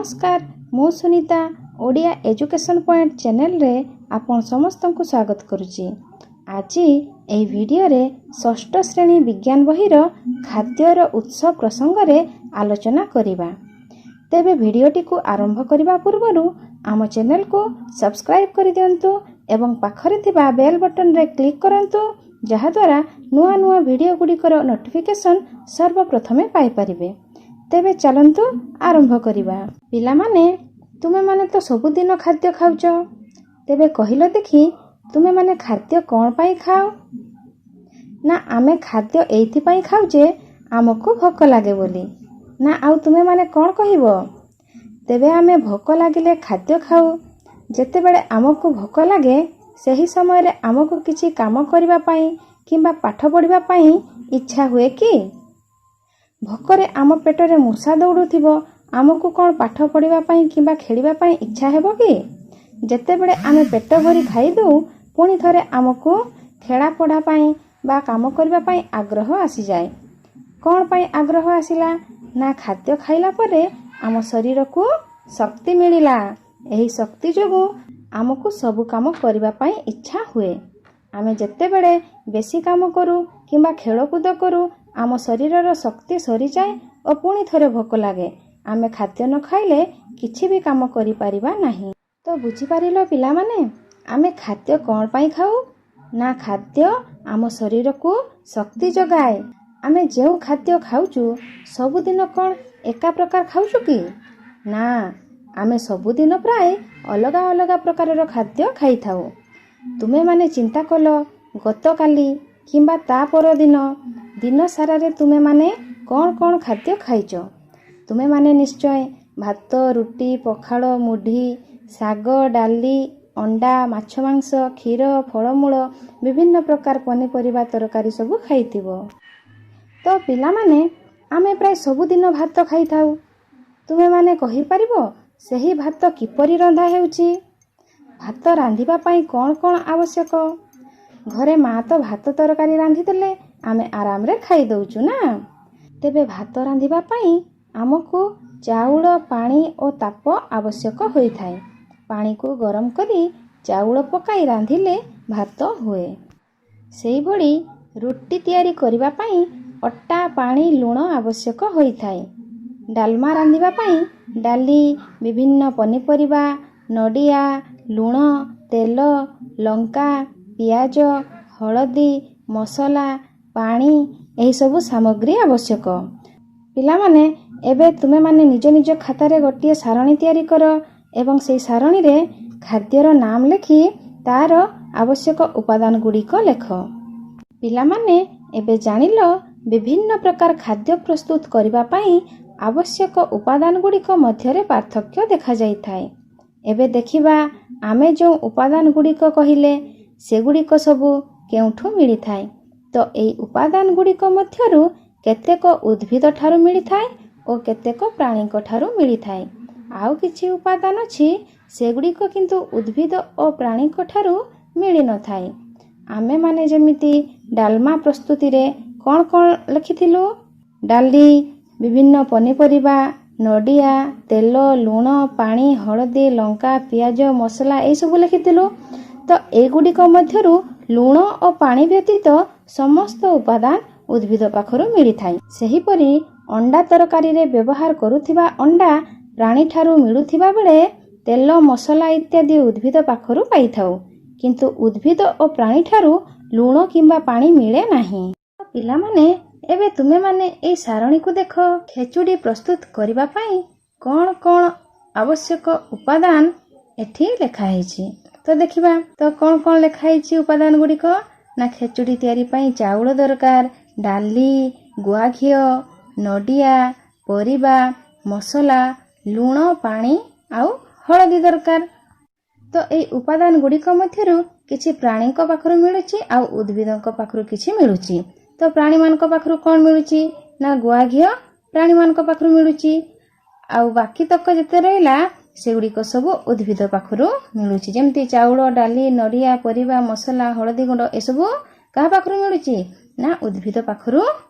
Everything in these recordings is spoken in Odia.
ନମସ୍କାର, ମୁଁ ସୁନିତା, ଓଡ଼ିଆ ଏଜୁକେସନ୍ ପଏଣ୍ଟ ଚ୍ୟାନେଲରେ ଆପଣ ସମସ୍ତଙ୍କୁ ସ୍ୱାଗତ କରୁଛି। ଆଜି ଏହି ଭିଡ଼ିଓରେ ଷଷ୍ଠ ଶ୍ରେଣୀ ବିଜ୍ଞାନ ବହିର ଖାଦ୍ୟର ଉତ୍ସ ପ୍ରସଙ୍ଗରେ ଆଲୋଚନା କରିବା। ତେବେ ଭିଡ଼ିଓଟିକୁ ଆରମ୍ଭ କରିବା ପୂର୍ବରୁ ଆମ ଚ୍ୟାନେଲକୁ ସବସ୍କ୍ରାଇବ୍ କରିଦିଅନ୍ତୁ ଏବଂ ପାଖରେ ଥିବା ବେଲ୍ ବଟନରେ କ୍ଲିକ୍ କରନ୍ତୁ, ଯାହାଦ୍ୱାରା ନୂଆ ନୂଆ ଭିଡ଼ିଓ ଗୁଡ଼ିକର ନୋଟିଫିକେସନ୍ ସର୍ବପ୍ରଥମେ ପାଇପାରିବେ। ତେବେ ଚାଲନ୍ତୁ ଆରମ୍ଭ କରିବା। ପିଲାମାନେ, ତୁମେମାନେ ତ ସବୁଦିନ ଖାଦ୍ୟ ଖାଉଛ। ତେବେ କହିଲ ଦେଖି, ତୁମେମାନେ ଖାଦ୍ୟ କ'ଣ ପାଇଁ ଖାଅ? ନା, ଆମେ ଖାଦ୍ୟ ଏଇଥିପାଇଁ ଖାଉ ଯେ ଆମକୁ ଭୋକ ଲାଗେ ବୋଲି। ନା, ଆଉ ତୁମେମାନେ କ'ଣ କହିବ? ତେବେ ଆମେ ଭୋକ ଲାଗିଲେ ଖାଦ୍ୟ ଖାଉ। ଯେତେବେଳେ ଆମକୁ ଭୋକ ଲାଗେ, ସେହି ସମୟରେ ଆମକୁ କିଛି କାମ କରିବା ପାଇଁ କିମ୍ବା ପାଠ ପଢ଼ିବା ପାଇଁ ଇଚ୍ଛା ହୁଏ କି? ଭୋକରେ ଆମ ପେଟରେ ମୂଷା ଦୌଡ଼ୁଥିବ, ଆମକୁ କ'ଣ ପାଠ ପଢ଼ିବା ପାଇଁ କିମ୍ବା ଖେଳିବା ପାଇଁ ଇଚ୍ଛା ହେବ କି? ଯେତେବେଳେ ଆମେ ପେଟ ଭରି ଖାଇଦେଉ, ପୁଣି ଥରେ ଆମକୁ ଖେଳା ପଢ଼ା ପାଇଁ ବା କାମ କରିବା ପାଇଁ ଆଗ୍ରହ ଆସିଯାଏ। କ'ଣ ପାଇଁ ଆଗ୍ରହ ଆସିଲା? ନା, ଖାଦ୍ୟ ଖାଇଲା ପରେ ଆମ ଶରୀରକୁ ଶକ୍ତି ମିଳିଲା। ଏହି ଶକ୍ତି ଯୋଗୁଁ ଆମକୁ ସବୁ କାମ କରିବା ପାଇଁ ଇଚ୍ଛା ହୁଏ। ଆମେ ଯେତେବେଳେ ବେଶୀ କାମ କରୁ କିମ୍ବା ଖେଳକୁଦ କରୁ, ଆମ ଶରୀରର ଶକ୍ତି ସରିଯାଏ ଓ ପୁଣି ଥରେ ଭୋକ ଲାଗେ। ଆମେ ଖାଦ୍ୟ ନ ଖାଇଲେ କିଛି ବି କାମ କରିପାରିବା ନାହିଁ। ତ ବୁଝିପାରିଲ ପିଲାମାନେ, ଆମେ ଖାଦ୍ୟ କ'ଣ ପାଇଁ ଖାଉ? ନା, ଖାଦ୍ୟ ଆମ ଶରୀରକୁ ଶକ୍ତି ଯୋଗାଏ। ଆମେ ଯେଉଁ ଖାଦ୍ୟ ଖାଉଛୁ, ସବୁଦିନ କ'ଣ ଏକା ପ୍ରକାର ଖାଉଛୁ କି? ନା, ଆମେ ସବୁଦିନ ପ୍ରାୟ ଅଲଗା ଅଲଗା ପ୍ରକାରର ଖାଦ୍ୟ ଖାଇଥାଉ। ତୁମେମାନେ ଚିନ୍ତା କଲ, ଗତକାଲି କିମ୍ବା ତା ପରଦିନ ଦିନ ସାରାରେ ତୁମେମାନେ କ'ଣ କ'ଣ ଖାଦ୍ୟ ଖାଇଛ? ତୁମେମାନେ ନିଶ୍ଚୟ ଭାତ, ରୁଟି, ପଖାଳ, ମୁଢ଼ି, ଶାଗ, ଡାଲି, ଅଣ୍ଡା, ମାଛ, ମାଂସ, କ୍ଷୀର, ଫଳମୂଳ, ବିଭିନ୍ନ ପ୍ରକାର ପନିପରିବା ତରକାରୀ ସବୁ ଖାଇଥିବ। ତ ପିଲାମାନେ, ଆମେ ପ୍ରାୟ ସବୁଦିନ ଭାତ ଖାଇଥାଉ। ତୁମେମାନେ କହିପାରିବ, ସେହି ଭାତ କିପରି ରନ୍ଧା ହେଉଛି? ଭାତ ରାନ୍ଧିବା ପାଇଁ କ'ଣ କ'ଣ ଆବଶ୍ୟକ? ଘରେ ମା ତ ଭାତ ତରକାରୀ ରାନ୍ଧିଦେଲେ ଆମେ ଆରାମରେ ଖାଇଦେଉଛୁ ନା? ତେବେ ଭାତ ରାନ୍ଧିବା ପାଇଁ ଆମକୁ ଚାଉଳ, ପାଣି ଓ ତାପ ଆବଶ୍ୟକ ହୋଇଥାଏ। ପାଣିକୁ ଗରମ କରି ଚାଉଳ ପକାଇ ରାନ୍ଧିଲେ ଭାତ ହୁଏ। ସେହିଭଳି ରୁଟି ତିଆରି କରିବା ପାଇଁ ଅଟା, ପାଣି, ଲୁଣ ଆବଶ୍ୟକ ହୋଇଥାଏ। ଡାଲମା ରାନ୍ଧିବା ପାଇଁ ଡାଲି, ବିଭିନ୍ନ ପନିପରିବା, ନଡ଼ିଆ, ଲୁଣ, ତେଲ, ଲଙ୍କା, ପିଆଜ, ହଳଦୀ, ମସଲା, ପାଣି, ଏହିସବୁ ସାମଗ୍ରୀ ଆବଶ୍ୟକ। ପିଲାମାନେ, ଏବେ ତୁମେମାନେ ନିଜ ନିଜ ଖାତାରେ ଗୋଟିଏ ସାରଣୀ ତିଆରି କର ଏବଂ ସେହି ସାରଣୀରେ ଖାଦ୍ୟର ନାମ ଲେଖି ତାର ଆବଶ୍ୟକ ଉପାଦାନ ଗୁଡ଼ିକ ଲେଖ। ପିଲାମାନେ, ଏବେ ଜାଣିଲ, ବିଭିନ୍ନ ପ୍ରକାର ଖାଦ୍ୟ ପ୍ରସ୍ତୁତ କରିବା ପାଇଁ ଆବଶ୍ୟକ ଉପାଦାନ ଗୁଡ଼ିକ ମଧ୍ୟରେ ପାର୍ଥକ୍ୟ ଦେଖାଯାଇଥାଏ। ଏବେ ଦେଖିବା, ଆମେ ଯେଉଁ ଉପାଦାନ ଗୁଡ଼ିକ କହିଲେ, ସେଗୁଡ଼ିକ ସବୁ କେଉଁଠୁ ମିଳିଥାଏ। ତ ଏଇ ଉପାଦାନ ଗୁଡ଼ିକ ମଧ୍ୟରୁ କେତେକ ଉଦ୍ଭିଦ ଠାରୁ ମିଳିଥାଏ ଓ କେତେକ ପ୍ରାଣୀଙ୍କ ଠାରୁ ମିଳିଥାଏ। ଆଉ କିଛି ଉପାଦାନ ଅଛି, ସେଗୁଡ଼ିକ କିନ୍ତୁ ଉଦ୍ଭିଦ ଓ ପ୍ରାଣୀଙ୍କ ଠାରୁ ମିଳିନଥାଏ। ଆମେମାନେ ଯେମିତି ଡାଲମା ପ୍ରସ୍ତୁତିରେ କ'ଣ କ'ଣ ଲେଖିଥିଲୁ? ଡାଲି, ବିଭିନ୍ନ ପନିପରିବା, ନଡ଼ିଆ, ତେଲ, ଲୁଣ, ପାଣି, ହଳଦୀ, ଲଙ୍କା, ପିଆଜ, ମସଲା, ଏଇସବୁ ଲେଖିଥିଲୁ। ତ ଏଗୁଡ଼ିକ ମଧ୍ୟରୁ ଲୁଣ ଓ ପାଣି ବ୍ୟତୀତ ସମସ୍ତ ଉପାଦାନ ଉଦ୍ଭିଦ ପାଖରୁ ମିଳିଥାଏ। ସେହିପରି ଅଣ୍ଡା ତରକାରୀରେ ବ୍ୟବହାର କରୁଥିବା ଅଣ୍ଡା ପ୍ରାଣୀଠାରୁ ମିଳୁଥିବା ବେଳେ ତେଲ, ମସଲା ଇତ୍ୟାଦି ଉଦ୍ଭିଦ ପାଖରୁ ପାଇଥାଉ। କିନ୍ତୁ ଉଦ୍ଭିଦ ଓ ପ୍ରାଣୀଠାରୁ ଲୁଣ କିମ୍ବା ପାଣି ମିଳେ ନାହିଁ। ପିଲାମାନେ, ଏବେ ତୁମେମାନେ ଏଇ ସାରଣୀକୁ ଦେଖ। ଖେଚୁଡ଼ି ପ୍ରସ୍ତୁତ କରିବା ପାଇଁ କ'ଣ କ'ଣ ଆବଶ୍ୟକ ଉପାଦାନ ଏଠି ଲେଖା ହେଇଛି। ତ ଦେଖିବା ତ, କ'ଣ କ'ଣ ଲେଖା ହେଇଛି ଉପାଦାନ ଗୁଡ଼ିକ? ନା, ଖେଚୁଡ଼ି ତିଆରି ପାଇଁ ଚାଉଳ ଦରକାର, ଡାଲି, ଗୁଆ ଘିଅ, ନଡ଼ିଆ, ପରିବା, ମସଲା, ଲୁଣ, ପାଣି ଆଉ ହଳଦୀ ଦରକାର। ତ ଏଇ ଉପାଦାନ ଗୁଡ଼ିକ ମଧ୍ୟରୁ କିଛି ପ୍ରାଣୀଙ୍କ ପାଖରୁ ମିଳୁଛି ଆଉ ଉଦ୍ଭିଦଙ୍କ ପାଖରୁ କିଛି ମିଳୁଛି। ତ ପ୍ରାଣୀମାନଙ୍କ ପାଖରୁ କ'ଣ ମିଳୁଛି? ନା, ଗୁଆ ଘିଅ ପ୍ରାଣୀମାନଙ୍କ ପାଖରୁ ମିଳୁଛି। ଆଉ ବାକି ତକ ଯେତେ ରହିଲା, ସେଗୁଡ଼ିକ ସବୁ ଉଦ୍ଭିଦ ପାଖରୁ ମିଳୁଛି। ଯେମିତି ଚାଉଳ, ଡାଲି, ନଡ଼ିଆ, ପରିବା, ମସଲା, ହଳଦୀ ଗୁଣ୍ଡ, ଏସବୁ କାହା ପାଖରୁ ମିଳୁଛି? ନା, ଉଦ୍ଭିଦ ପାଖରୁ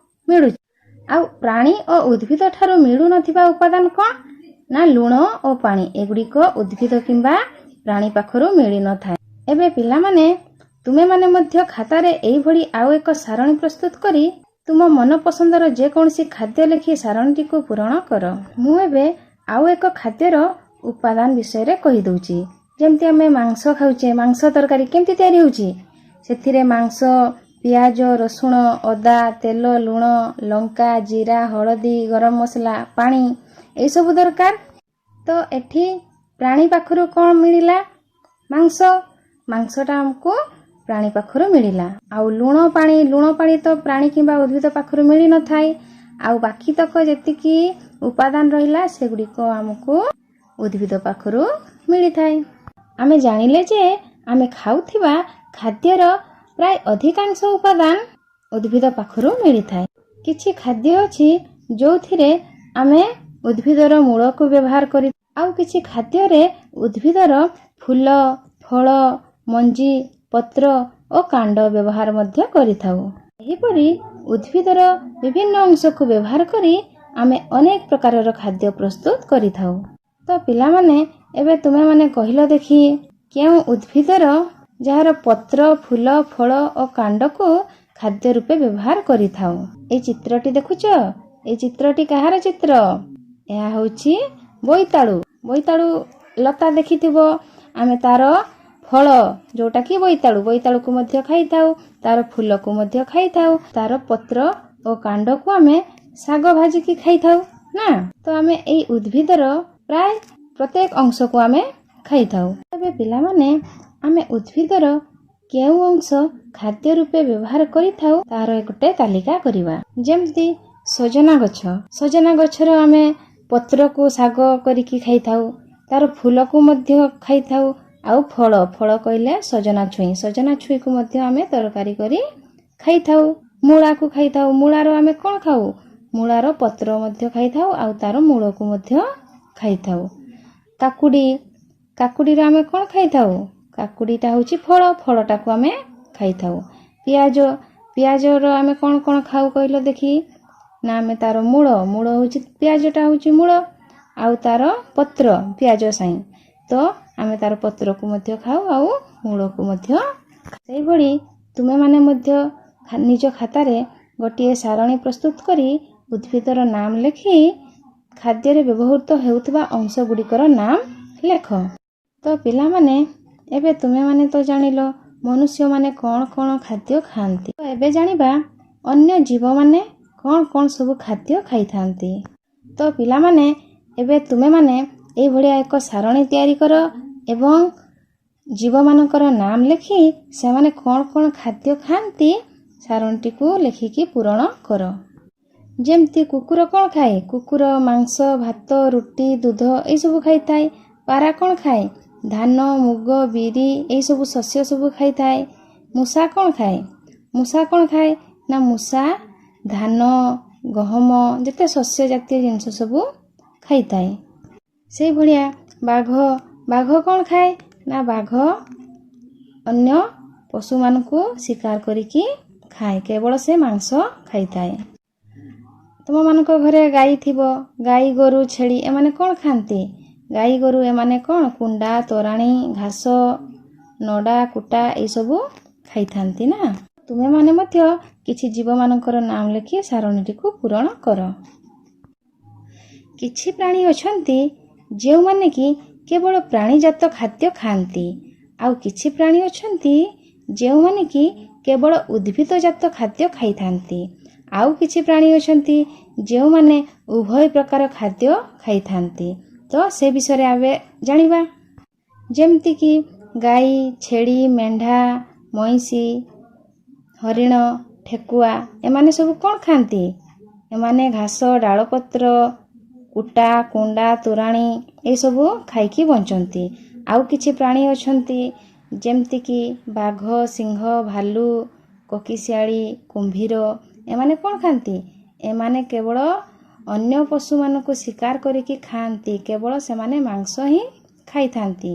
ମିଳୁଛି। ଆଉ ପ୍ରାଣୀ ଓ ଉଦ୍ଭିଦ ଠାରୁ ମିଳୁନଥିବା ଉପାଦାନ କ'ଣ? ନା ଲୁଣ ଓ ପାଣି, ଏଗୁଡ଼ିକ ଉଦ୍ଭିଦ କିମ୍ବା ପ୍ରାଣୀ ପାଖରୁ ମିଳିନଥାଏ। ଏବେ ପିଲାମାନେ, ତୁମେମାନେ ମଧ୍ୟ ଖାତାରେ ଏଇଭଳି ଆଉ ଏକ ସାରଣୀ ପ୍ରସ୍ତୁତ କରି ତୁମ ମନ ପସନ୍ଦର ଯେକୌଣସି ଖାଦ୍ୟ ଲେଖି ସାରଣୀଟିକୁ ପୂରଣ କର। ମୁଁ ଏବେ ଆଉ ଏକ ଖାଦ୍ୟର ଉପାଦାନ ବିଷୟରେ କହିଦେଉଛି। ଯେମିତି ଆମେ ମାଂସ ଖାଉଛେ, ମାଂସ ତରକାରୀ କେମିତି ତିଆରି ହେଉଛି? ସେଥିରେ ମାଂସ, ପିଆଜ, ରସୁଣ, ଅଦା, ତେଲ, ଲୁଣ, ଲଙ୍କା, ଜିରା, ହଳଦୀ, ଗରମ ମସଲା, ପାଣି ଏଇସବୁ ଦରକାର। ତ ଏଠି ପ୍ରାଣୀ ପାଖରୁ କ'ଣ ମିଳିଲା? ମାଂସ। ମାଂସଟା ଆମକୁ ପ୍ରାଣୀ ପାଖରୁ ମିଳିଲା। ଆଉ ଲୁଣ ପାଣି, ଲୁଣ ପାଣି ତ ପ୍ରାଣୀ କିମ୍ବା ଉଦ୍ଭିଦ ପାଖରୁ ମିଳିନଥାଏ। ଆଉ ବାକି ତକ ଯେତିକି ଉପାଦାନ ରହିଲା, ସେଗୁଡ଼ିକ ଆମକୁ ଉଦ୍ଭିଦ ପାଖରୁ ମିଳିଥାଏ। ଆମେ ଜାଣିଲେ ଯେ ଆମେ ଖାଉଥିବା ଖାଦ୍ୟର ପ୍ରାୟ ଅଧିକାଂଶ ଉପାଦାନ ଉଦ୍ଭିଦ ପାଖରୁ ମିଳିଥାଏ। କିଛି ଖାଦ୍ୟ ଅଛି ଯେଉଁଥିରେ ଆମେ ଉଦ୍ଭିଦର ମୂଳକୁ ବ୍ୟବହାର କରି, ଆଉ କିଛି ଖାଦ୍ୟରେ ଉଦ୍ଭିଦର ଫୁଲ, ଫଳ, ମଞ୍ଜି, ପତ୍ର ଓ କାଣ୍ଡ ବ୍ୟବହାର ମଧ୍ୟ କରିଥାଉ। ଏହିପରି ଉଦ୍ଭିଦର ବିଭିନ୍ନ ଅଂଶକୁ ବ୍ୟବହାର କରି ଆମେ ଅନେକ ପ୍ରକାରର ଖାଦ୍ୟ ପ୍ରସ୍ତୁତ କରିଥାଉ। ତ ପିଲାମାନେ, ଏବେ ତୁମେମାନେ କହିଲ ଦେଖି, କେଉଁ ଉଦ୍ଭିଦର ଯାହାର ପତ୍ର, ଫୁଲ, ଫଳ ଓ କାଣ୍ଡକୁ ଖାଦ୍ୟ ରୂପେ ବ୍ୟବହାର କରିଥାଉ? ଏଇ ଚିତ୍ରଟି ଦେଖୁଛ? ଏଇ ଚିତ୍ରଟି କାହାର ଚିତ୍ର? ଏହା ହେଉଛି ବୋଇତାଳୁ। ବୋଇତାଳୁ ଲତା ଦେଖିଥିବ। ଆମେ ତାର ଫଳ ଯୋଉଟା କି ବୋଇତାଳୁ, ବୋଇତାଳୁକୁ ମଧ୍ୟ ଖାଇଥାଉ, ତାର ଫୁଲକୁ ମଧ୍ୟ ଖାଇଥାଉ, ତାର ପତ୍ର ଓ କାଣ୍ଡକୁ ଆମେ ଶାଗ ଭାଜିକି ଖାଇଥାଉ ନା? ତ ଆମେ ଏଇ ଉଦ୍ଭିଦର ପ୍ରାୟ ପ୍ରତ୍ୟେକ ଅଂଶକୁ ଆମେ ଖାଇଥାଉ। ତେବେ ପିଲାମାନେ, ଆମେ ଉଦ୍ଭିଦର କେଉଁ ଅଂଶ ଖାଦ୍ୟ ରୂପେ ବ୍ୟବହାର କରିଥାଉ, ତାହାର ଗୋଟେ ତାଲିକା କରିବା। ଯେମିତି ସଜନା ଗଛ। ସଜନା ଗଛର ଆମେ ପତ୍ରକୁ ଶାଗ କରିକି ଖାଇଥାଉ, ତାର ଫୁଲକୁ ମଧ୍ୟ ଖାଇଥାଉ, ଆଉ ଫଳ, ଫଳ କହିଲେ ସଜନା ଛୁଇଁ, ସଜନା ଛୁଇଁକୁ ମଧ୍ୟ ଆମେ ତରକାରୀ କରି ଖାଇଥାଉ। ମୂଳାକୁ ଖାଇଥାଉ। ମୂଳାର ଆମେ କ'ଣ ଖାଉ? ମୂଳାର ପତ୍ର ମଧ୍ୟ ଖାଇଥାଉ ଆଉ ତାର ମୂଳକୁ ମଧ୍ୟ ଖାଇଥାଉ। କାକୁଡ଼ି। କାକୁଡ଼ିର ଆମେ କ'ଣ ଖାଇଥାଉ? କାକୁଡ଼ିଟା ହେଉଛି ଫଳ, ଫଳଟାକୁ ଆମେ ଖାଇଥାଉ। ପିଆଜ। ପିଆଜର ଆମେ କ'ଣ କ'ଣ ଖାଉ କହିଲ ଦେଖି? ନା, ଆମେ ତାର ମୂଳ, ମୂଳ ହେଉଛି, ପିଆଜଟା ହେଉଛି ମୂଳ, ଆଉ ତାର ପତ୍ର ପିଆଜ ସାଇଁ, ତ ଆମେ ତାର ପତ୍ରକୁ ମଧ୍ୟ ଖାଉ ଆଉ ମୂଳକୁ ମଧ୍ୟ। ସେଇଭଳି ତୁମେମାନେ ମଧ୍ୟ ନିଜ ଖାତାରେ ଗୋଟିଏ ସାରଣୀ ପ୍ରସ୍ତୁତ କରି ଉଦ୍ଭିଦର ନାମ ଲେଖି ଖାଦ୍ୟରେ ବ୍ୟବହୃତ ହେଉଥିବା ଅଂଶ ଗୁଡ଼ିକର ନାମ ଲେଖ। ତ ପିଲାମାନେ, ଏବେ ତୁମେମାନେ ତ ଜାଣିଲ ମନୁଷ୍ୟମାନେ କ'ଣ କ'ଣ ଖାଦ୍ୟ ଖାଆନ୍ତି। ତ ଏବେ ଜାଣିବା ଅନ୍ୟ ଜୀବମାନେ କ'ଣ କ'ଣ ସବୁ ଖାଦ୍ୟ ଖାଇଥାନ୍ତି। ତ ପିଲାମାନେ, ଏବେ ତୁମେମାନେ ଏଇଭଳିଆ ଏକ ସାରଣୀ ତିଆରି କର ଏବଂ ଜୀବମାନଙ୍କର ନାମ ଲେଖି ସେମାନେ କ'ଣ କ'ଣ ଖାଦ୍ୟ ଖାଆନ୍ତି, ସାରଣୀଟିକୁ ଲେଖିକି ପୂରଣ କର। ଯେମିତି କୁକୁର କ'ଣ ଖାଏ? କୁକୁର ମାଂସ, ଭାତ, ରୁଟି, ଦୁଧ ଏଇସବୁ ଖାଇଥାଏ। ପାରା କ'ଣ ଖାଏ? ଧାନ, ମୁଗ, ବିରି ଏଇସବୁ ଶସ୍ୟ ସବୁ ଖାଇଥାଏ। ମୂଷା କ'ଣ ଖାଏ? ମୂଷା କ'ଣ ଖାଏ ନା ମୂଷା ଧାନ, ଗହମ, ଯେତେ ଶସ୍ୟ ଜାତୀୟ ଜିନିଷ ସବୁ ଖାଇଥାଏ। ସେଇଭଳିଆ ବାଘ। ବାଘ କ'ଣ ଖାଏ ନା ବାଘ ଅନ୍ୟ ପଶୁମାନଙ୍କୁ ଶିକାର କରିକି ଖାଏ, କେବଳ ସେ ମାଂସ ଖାଇଥାଏ। ତୁମମାନଙ୍କ ଘରେ ଗାଈ ଥିବ। ଗାଈ, ଗୋରୁ, ଛେଳି ଏମାନେ କ'ଣ ଖାଆନ୍ତି? ଗାଈ, ଗୋରୁ ଏମାନେ କ'ଣ କୁଣ୍ଡା, ତୋରାଣୀ, ଘାସ, ନଡ଼ା, କୁଟା ଏଇସବୁ ଖାଇଥାନ୍ତି ନା? ତୁମେମାନେ ମଧ୍ୟ କିଛି ଜୀବମାନଙ୍କର ନାମ ଲେଖି ସାରଣୀଟିକୁ ପୂରଣ କର। କିଛି ପ୍ରାଣୀ ଅଛନ୍ତି ଯେଉଁମାନେ କି କେବଳ ପ୍ରାଣୀଜାତ ଖାଦ୍ୟ ଖାଆନ୍ତି, ଆଉ କିଛି ପ୍ରାଣୀ ଅଛନ୍ତି ଯେଉଁମାନେ କି କେବଳ ଉଦ୍ଭିଦଜାତ ଖାଦ୍ୟ ଖାଇଥାନ୍ତି, ଆଉ କିଛି ପ୍ରାଣୀ ଅଛନ୍ତି ଯେଉଁମାନେ ଉଭୟ ପ୍ରକାର ଖାଦ୍ୟ ଖାଇଥାନ୍ତି। ତ ସେ ବିଷୟରେ ଏବେ ଜାଣିବା। ଯେମିତିକି ଗାଈ, ଛେଳି, ମେଣ୍ଢା, ମଇଁଷି, ହରିଣ, ଠେକୁଆ ଏମାନେ ସବୁ କ'ଣ ଖାଆନ୍ତି? ଏମାନେ ଘାସ, ଡାଳପତ୍ର, କୁଟା, କୁଣ୍ଡା, ତୋରାଣୀ ଏସବୁ ଖାଇକି ବଞ୍ଚନ୍ତି। ଆଉ କିଛି ପ୍ରାଣୀ ଅଛନ୍ତି ଯେମିତିକି ବାଘ, ସିଂହ, ଭାଲୁ, କୋକିଶିଆଳି, କୁମ୍ଭୀର ଏମାନେ କ'ଣ ଖାଆନ୍ତି? ଏମାନେ କେବଳ ଅନ୍ୟ ପଶୁମାନଙ୍କୁ ଶିକାର କରିକି ଖାଆନ୍ତି, କେବଳ ସେମାନେ ମାଂସ ହିଁ ଖାଇଥାନ୍ତି।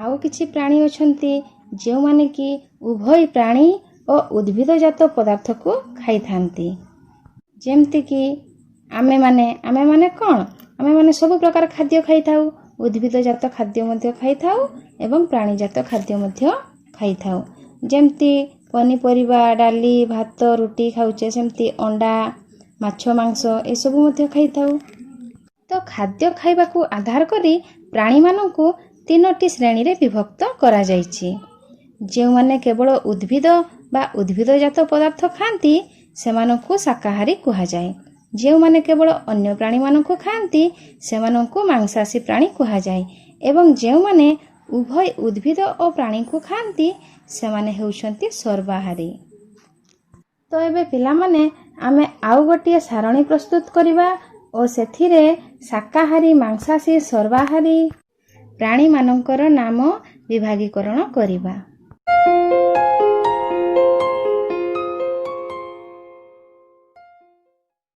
ଆଉ କିଛି ପ୍ରାଣୀ ଅଛନ୍ତି ଯେଉଁମାନେ କି ଉଭୟ ପ୍ରାଣୀ ଓ ଉଦ୍ଭିଦଜାତ ପଦାର୍ଥକୁ ଖାଇଥାନ୍ତି। ଯେମିତିକି ଆମେମାନେ। ଆମେମାନେ କ'ଣ? ଆମେମାନେ ସବୁ ପ୍ରକାର ଖାଦ୍ୟ ଖାଇଥାଉ। ଉଦ୍ଭିଦଜାତ ଖାଦ୍ୟ ମଧ୍ୟ ଖାଇଥାଉ ଏବଂ ପ୍ରାଣୀଜାତ ଖାଦ୍ୟ ମଧ୍ୟ ଖାଇଥାଉ। ଯେମିତି ପନିପରିବା, ଡାଲି, ଭାତ, ରୁଟି ଖାଉଛେ, ସେମିତି ଅଣ୍ଡା, ମାଛ, ମାଂସ ଏସବୁ ମଧ୍ୟ ଖାଇଥାଉ। ତ ଖାଦ୍ୟ ଖାଇବାକୁ ଆଧାର କରି ପ୍ରାଣୀମାନଙ୍କୁ ତିନୋଟି ଶ୍ରେଣୀରେ ବିଭକ୍ତ କରାଯାଇଛି। ଯେଉଁମାନେ କେବଳ ଉଦ୍ଭିଦ ବା ଉଦ୍ଭିଦଜାତ ପଦାର୍ଥ ଖାଆନ୍ତି, ସେମାନଙ୍କୁ ଶାକାହାରୀ କୁହାଯାଏ। ଯେଉଁମାନେ କେବଳ ଅନ୍ୟ ପ୍ରାଣୀମାନଙ୍କୁ ଖାଆନ୍ତି, ସେମାନଙ୍କୁ ମାଂସାଶୀ ପ୍ରାଣୀ କୁହାଯାଏ ଏବଂ ଯେଉଁମାନେ ଉଭୟ ଉଦ୍ଭିଦ ଓ ପ୍ରାଣୀଙ୍କୁ ଖାଆନ୍ତି, ସେମାନେ ହେଉଛନ୍ତି ସର୍ବାହାରୀ। ତ ଏବେ ପିଲାମାନେ, ଆମେ ଆଉ ଗୋଟିଏ ସାରଣୀ ପ୍ରସ୍ତୁତ କରିବା ଓ ସେଥିରେ ଶାକାହାରୀ, ମାଂସାଶୀ, ସର୍ବାହାରୀ ପ୍ରାଣୀମାନଙ୍କର ନାମ ବିଭାଗୀକରଣ କରିବା।